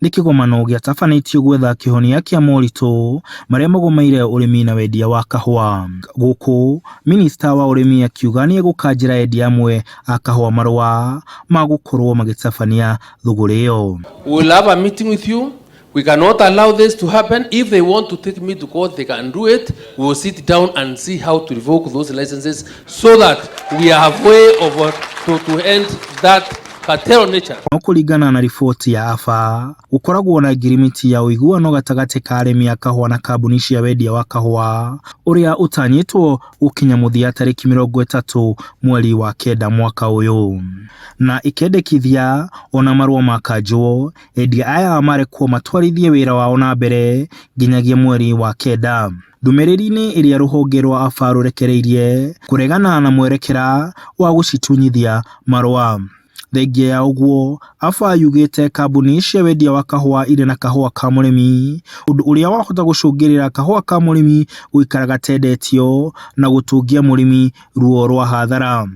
Nĩ kĩgomano gĩatabanĩtio gwetha kĩhonia kĩa moritũ marĩa magũmĩire ũrĩmi na wendia wa kahũa. Gũkũ, minista wa ũrĩmi akiuga nĩ egũkanjĩra endia amwe a kahũa marũa ma gũkorwo magĩtabania thũgũrĩ ĩyo. We will have a meeting with you. We cannot allow this to happen. If they want to take me to court, they can do it. We will sit down and see how to revoke those licenses so that we have way of to end that cartel nature. No kũringana na riboti ya AFA, gũkoragwo na ngirimiti ya ũiguano gatagatĩ ka arĩmi a kahũa na kambuni cia wendia wa kahũa ũrĩa ũtanyĩtwo gũkinya mũthia tarĩki 30 mweri wa 9 mwaka ũyũ, na ĩkendekithia ona marũa makanjwo endia aya marekwo matwarithie wĩra wao na mbere nginyagia mweri wa 9. Ndũmĩrĩri-inĩ ĩrĩa rũhonge rwa AFA rũrekereirie kũregana na mwerekera wa gũcitunyithia marũa. Thengia ya ũguo, AFA yugĩte kambuni cia wendia wa kahũa irĩ na kahũa ka mũrĩmi, ũndũ ũrĩa wahota gũcũngĩrĩra kahũa ka mũrĩmi gũikara gatendetio na gũtũngia mũrĩmi ruo rwa hathara.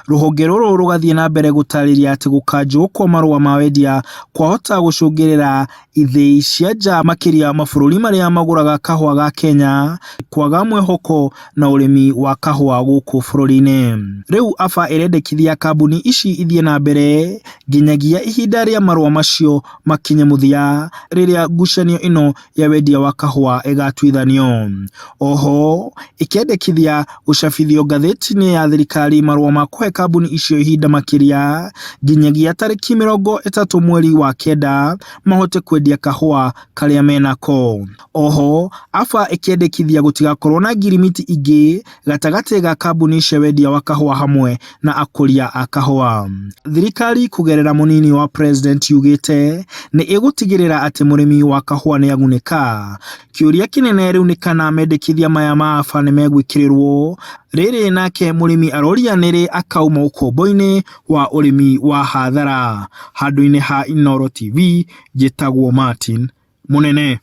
Rũhonge rũrũ rũgathiĩ na mbere gũtarĩria atĩ gũkanjwo kwa marũa ma wendia kwahota gũcũngĩrĩra ithĩi cia nja makĩria mabũrũri marĩa magũraga kahũa ga Kenya kwaga mwĩhoko na ũrĩmi wa kahũa gũkũ bũrũri-inĩ. Rĩu AFA ĩrendekithia kambuni ici ithiĩ na mbere nginyagia ihinda rĩa marũa macio makinye mũthia rĩrĩa ngucanio ĩno ya wendia wa kahũa ĩgatuithanio. Oho ĩkendekithia gũcabithio ngathĩti-inĩ ya thirikari marũa ma kũhe kambuni icio ihinda makĩria nginyagia tarĩki 30 mweri wa 9 mahote kwendia kahũa karĩa menako. Oho AFA ĩkendekithia gũtigakorwo na ngirimiti ingĩ gatagatĩ ga kambuni cia wendia wa kahũa hamwe na akũria a kahũa. Thirikari kũgerera mũnini wa president yugĩte nĩ ĩgũtigĩrĩra atĩ mũrĩmi wa kahũa nĩ agunĩka. Kĩũria kĩnene rĩu nĩ kana mendekithia maya ma AFA nĩ megwĩkĩrĩrwo rĩrĩ nake mũrĩmi aroria nĩrĩ akauma ũkombo-inĩ wa ũrĩmi wa hathara. Handũ-inĩ ha Inooro TV, njĩtagwo Martin Mũnene.